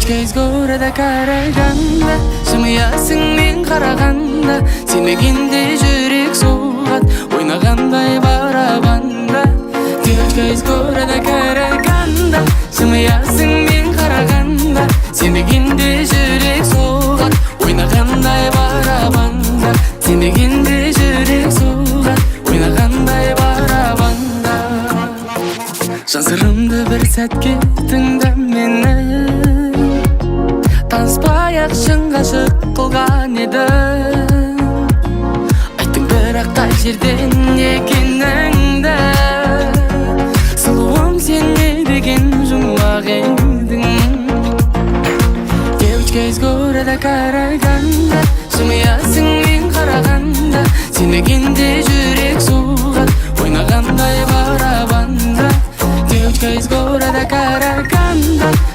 Девочка из города Караганда, жымиясың мен қарағанда. Сенбегенде жүрек соғады ойнағандай барабанда. Девочка из города Караганда, жымиясың мен қарағанда. Сенбегенде жүрек соғады ойнағандай барабанда. Сенбегенде жүрек соғады ойнағандай барабанда. Жан сырымды бір сәтке тыңда мені. Таныспай ақ шын ғашық қылған едің. Айттың бірақ қай жерден екеніңді. Сұлуым, сен не деген жұмбақ едің? Девочка из города Караганда, жымиясың мен қарағанда. Сенбегенде жүрек соғады ойнағандай барабанда. Девочка из города Караганда.